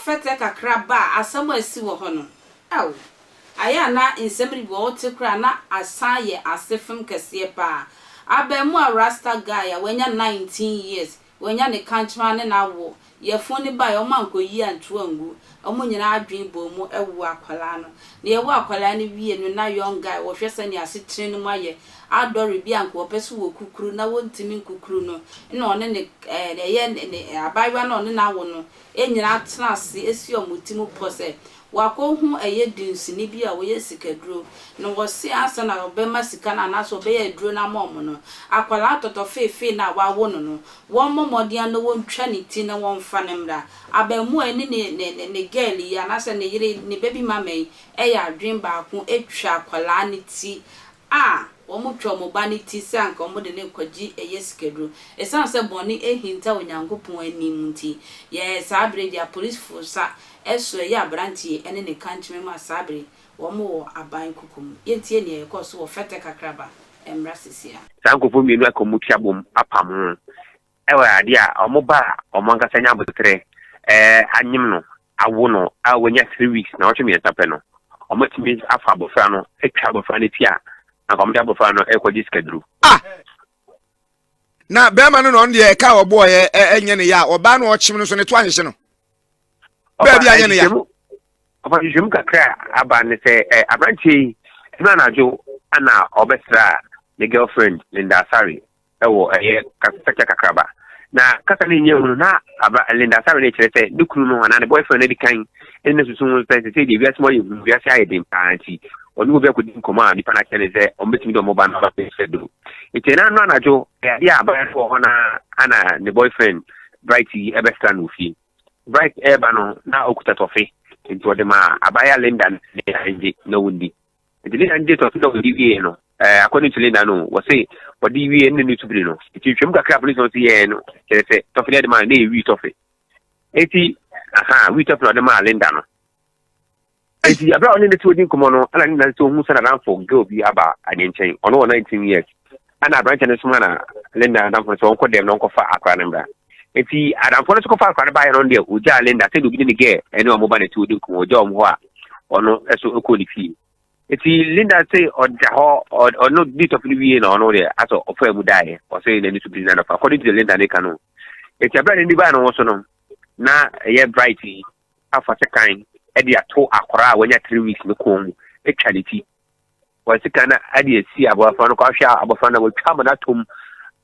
Fɛtɛ kakraba a asɛm a asi wɔ hɔ no, ao, ayɛ a na nsɛm no bi wɔ hɔ wote koraa a na asan ayɛ asefem kɛseɛ paa. Abaamua Rasta guy a wanya 19 years, wanya ne kankyema ne n'awo, yafunu no baeɛ wɔn ankɔyi anto angu, wɔn nyinaa adwene bɔɔ mu woo akwadaa no. Na yɛwoo akwadaa no wie no na young guy wɔhwɛ sɛdeɛ asetena no mu ayɛ, adɔre bi a anka wɔpɛ sɛ wɔkukuru na wɔntumi nkukuru no, ɛna ɔne ne ɛɛ ɛyɛ ne abaayewa no a ɔne no awo no nyinaa tena ase si wɔn ti mu pɔ sɛ wɔakɔhu ɛyɛ dunsini bi a ɔyɛ sikaduro, na wɔse ansa na wɔbɛma sika no anaasɛ wɔbɛyɛ aduro no ama wɔn no, akwadaa tɔtɔfeefee no a wɔawo no no, wɔmmɔ mmɔden ara na wɔntwa ne ti na wɔmfa no mmra. Abaamua yi ne ne ne ne ne girl yi anaasɛ ne yere, ne baby mama yi yɛ adwene baako twa akwadaa no ti a wɔtwa wɔn ba no ti sɛ anka wɔde no rekɔgye ɛyɛ sikaduro. Ɛsiane sɛ bɔne ahinta Onyankopɔn anim nti, yɛ saa bere yi deɛ apolisifo nsa so ɛyɛ aberanteɛ yi ne ne kankyema mu a saa bere yi wɔn wɔ aban kuku mu. Yɛntie nea ɛkɔɔ so wɔ Fɛtɛ Kakraba mmra sesia. Saa nkurɔfoɔ mmienu aka wɔn ti abom apam ho wɔ adeɛ a wɔn ba a wɔn ankasa nya aboterɛ anyem no awo no a wanya 3 weeks na wɔtwe 3 pɛ no, wɔatumi afa abɔfra no atwa abɔfra no ti a anka wɔde abɔfra no rekɔgye sikaduro. Ah! Na bɛrima no na ɔno deɛ ɛka a ɔbɔɔyɛ ɛnyɛ ne ya a, ɔbaa no ɔkyem no nso ne to ahyehye no. Baabi anyɛ ne ya. Ɔfa nhwehwɛmu kakra a aba ne sɛ aberanteɛ yi ɛno anadwo ana ɔbɛsra ne girlfriend Linda Asare wɔ ɛyɛ kasakya kakraba. Na kasa no nyɛ hunu na abra Linda Asare no kyerɛ sɛ ne kunu no anaa ne boyfriend no adi kan ne no susu ho sɛ sɛ deɛ wiase mu ayɛ hu, wiase ayɛ den paa nti ɔne obi akɔdi nkɔmmɔ a nipa no akyerɛ ne sɛ ɔmbɛtumi de ɔmo ba no aba bɛsɛ do. Nti ɛna no anadwo ɛyɛ adeɛ a abaayewa no wɔ hɔ na ana ne boyfriend Bright yi ɛbɛsra no wɔ fie. Bright ɛreba no na ɔkuta tɔfe nti ɔde ma abaayewa Linda ne ngye na wɔndi. Nti Linda ngye tɔfe na wɔdi wie no, according to Linda no, wɔse wɔde wie ne ne tubiri no. Nti twam kakra polisi no yɛɛ no kyerɛ sɛ tɔfe no ɛde maa no na ɛyɛ wii tɔfe. Nti aha wii tɔfe na ɔde maa Linda no. Nti abere a ɔne ne te odi nkɔmmɔ no, ɛna Linda nso ohun sɛ n'adamfo girl bi aba ne nkyɛn. Ɔno wɔ 19 years. Ɛna aberanteɛ no soma na Linda adamfo no sɛ ɔnkɔ dɛm na ɔnkɔfa akora no mmra. Nti adamfo no nso kɔfa akora no baeɛ no deɛ ogyaa Linda sɛdeɛ obi ne ne girl ɛne ɔmo ba n'akyi odi nkɔmmɔ, ogyaa ɔmo hɔ a ɔno nso kɔɔ ne fie. Nti Linda se ɔda hɔ, ɔno di tɔfe no wie na ɔno deɛ asɛ ɔfaa mu daeɛ, ɔse n'ani so biri n'anɔpa according to the Linda ne ka no. Nti abere a n'ani baa ne ho so no, na ɛyɛ Bright yi afa sekan de ato akora a wanya 3 weeks no kɔn mu atwa ne ti. Wɔn sekan no de asi abɔfra no kɔ ahwɛ abɔfra no wɔatwa ama no atom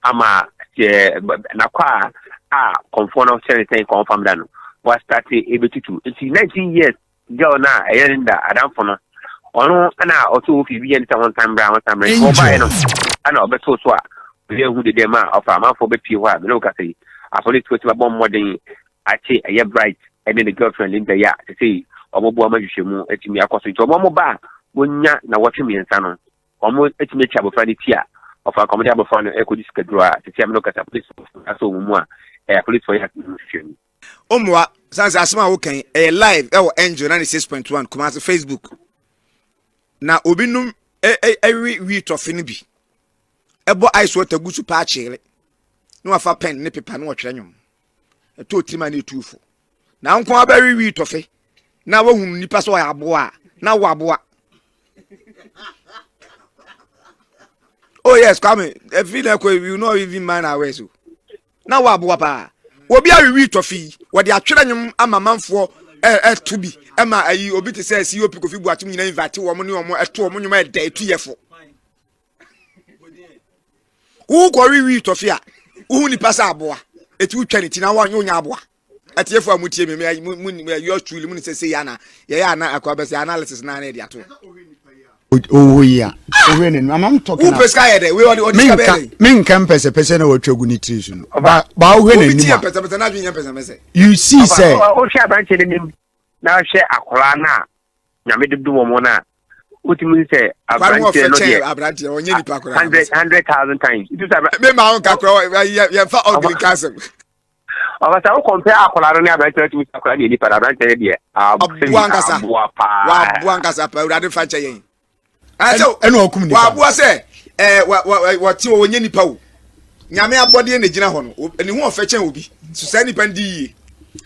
ama sɛ n'akɔ a kɔnfoɔ no kyerɛ ne sɛn kɔn fam da no wɔastate ebetutu. Nti 19 years girl no a ɛyɛ Linda adamfo no, ɔno na ɔsɛ wɔ fie bi yɛ ne sɛ wɔnsan mbra, wɔnsan mbra. Nti ɔbaeɛ no ɛna ɔbɛtoo so a obi ahu dede ma ɔfa amanfoɔ bɛpie hɔ a mene wo kasa yi apolisifoɔ ti bɛbɔ mmɔden akye ɛyɛ Bright ɛne ne girlfriend Linda yi a sesei wɔn boa ma nhwehwɛmu atumi akɔ so. Nti wɔn ba a wɔnya na wɔtwe 3 no, wɔn atumi akyi abɔfra no ti a ɔfa nka wɔn de abɔfra no ɛkɔdi sikaduro a sesei amene kasa apolisifoɔ asɔ wɔn mu a ɛyɛ apolisifoɔ yɛ asɛm nhwehwɛmu. Ommoa, sane sɛ asɛm a woka yi ɛyɛ live ɛwɔ Angel 96.1 Kumasi Facebook. Na obi nom ɛwe wii tɔfe no bi. Ɛbɔ ice water gu so paa kyeere. Na wafa pen ne pepa na wɔtwerɛ nwom. Ɛtɔ tirim a na ɛtu fo. Na nko abɛwe wii tɔfe na wahunu nipa sɛ ɔyɛ aboa a na wo aboa. Oh yes, Kwame, every na we will not even mind our words. Na wɔ aboa paa. Obi awewi tɔfe yi, wɔde atwerɛ nnwom ama manfoɔ ɛto bi ɛma ayi obi te sɛ COP Kofi Boakye nyinaa invite wɔn ne wɔn ɛto wɔn nnwom ɛdɛ ɛtu yɛ fo. Wokɔ wewi tɔfe a, wohu nipa sɛ aboa, eti wotwa ne ti na wɔnyɛ wonya aboa. Atiefo a motie me, me mo mo yours truly mo ne sɛ sei ana yɛyɛ ana akɔ abɛsɛ analysis na na yɛde ato. Owó yi a owó ne no I'm talking. Wopɛ sika yɛ dɛ wei ɔde ɔde sika bɛyɛ dɛ. Menka mpɛsɛpɛsɛ na watwa gu ne tiri so no. Ba ba wohwɛ n'anim a. Obi ti yɛ mpɛsɛpɛsɛ n'adwene yɛ mpɛsɛmpɛsɛ. You see sɛ. Wohwɛ aberanteɛ n'anim na wohwɛ akwaraa no a Nyame de dom wɔn no a, wotumi sɛ aberanteɛ no deɛ aberanteɛ ɔnyɛ nipa koraa. Hundred hundred thousand times. Me maa wo nka koraa yɛmfa ɔgiri nka asɛm. Ɔkasa wo compare akwadaa no ne aberanteɛ no tumi sɛ akwadaa deɛ nipa na aberanteɛ no deɛ aboa ankasa aboa paa. Waboa ankasa paa, Awurade fa nkyɛ yɛn. Ɛna ɔkum nipa. Waboa sɛ ɛɛ wa wa wɔte wɔ wɔnyɛ nipa o. Nyame abɔdeɛ na egyina hɔ no, ne ho ɔfɛ kyɛn obi. So saa nipa no di yie.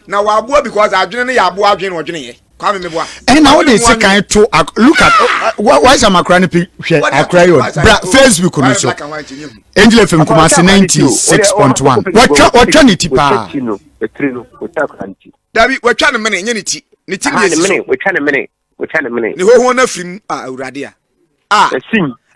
Na waboa because adwene no yɛ aboa adwene na ɔdweneyɛ. Kwame meboa. Ɛna wode sekan to look at why sɛ makora no pi hwɛ akora yi bra Facebook no so Angel FM Kumasi 96.1 wɔtwa wɔtwa ne ti paa. Dabi wɔtwa ne mene nyɛ ne ti ne ti ne esi so. Wɔtwa ne mene wɔtwa ne mene. Ne hoho no afiri mu a awurade a. A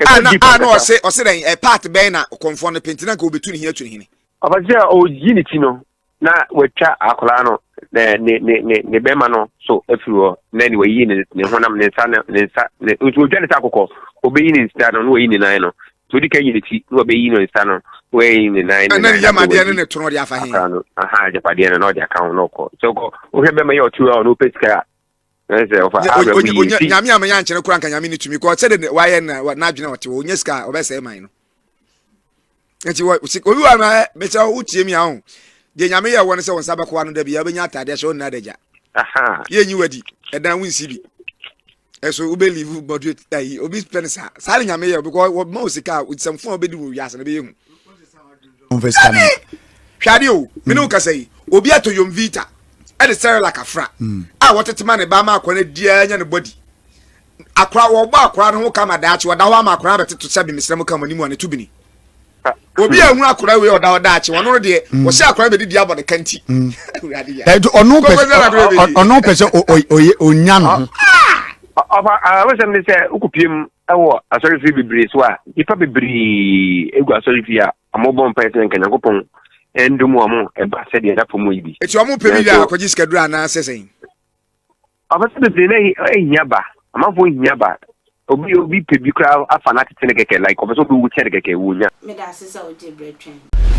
a na a na ɔse ɔse dɛn ɛ part bɛn na kɔnfɔn no penti na nka obetu ne hene atu ne hene. Ɔbɛsɛ ɔyi ne ti no na watwa akwadaa no ne ne ne ne ne bɛrima no so afiri hɔ na ne wayi ne ne honam ne nsa ne ne nsa ne nso otwa ne nsa akokɔ obeyi ne nsa no na wayi ne nan no nti odi kan yi ne ti na wabeyi ne nsa no na wayi ne nan ne nan ne yam adeɛ ne ne tono de afa he akwadaa no aha agyapadeɛ no na ɔde aka ho na ɔkɔ sɛ ɔkɔ wohwɛ bɛrima yi a ɔte hɔ a ɔno ɔpɛ sika a na sɛ ɔfa abrɛ mu yi ti nyame a menya nkyɛn kora nka nyame ne tumi kɔ sɛde wayɛ na n'adwene ɔte hɔ ɔnya sika a ɔbɛsɛe man no nti wɔ obi wɔ ma mesɛ wotie mi aho deɛ nyame yɛ wɔ no sɛ wo nsa bɛkoa no da bia wobɛnya ataadeɛ hyɛ wo nna adagya yɛnyi wadi ɛdan wonsi bi ɛso wobɛlive moderate ayi obi pɛ no saa saa ne nyame yɛ because wɔma wo sika a nsɛmfo a wobɛdi wɔ wiase no bɛyɛ hu hwɛ adeɛ o mene wo kasa yi obi atɔ yom vita ɛde Cerelac afra hmm. a wɔtete ma ne ba ma akora no diaa nya ne body akora wɔbɔ akora no ho kama daakye wɔda hɔ ama akora abɛtoto sɛ bemesrɛ mu ka mo anim a ne to bini obi a ehunu akora wei ɔda ɔda akyi ɔno no deɛ mm. wɔhyɛ akora bɛdi di abɔ ne kanti mm. ɔno pɛ ɔno pɛ sɛ ɔyɛ onya no ho. ɔfa awosɛm ne sɛ wokɔpie mu wɔ asɔrefie bebree so a nnipa bebree egu asɔrefie a wɔbɔ mpae sɛ nka nyankopɔn ndom wɔn ɛba sɛdeɛ ɛda fam yi bi. Eti wɔn pɛ bi de akɔgye sikaduro anaasɛ sɛn? Ɔfasa bebree na ehia ba. Amanfoɔ hia ba. Obi obi pɛ bi koraa afa n'atete no kɛkɛ like ɔpɛ sɛ obi wu kyɛ no kɛkɛ wonya. Meda ase sɛ wogye berɛ twɛn.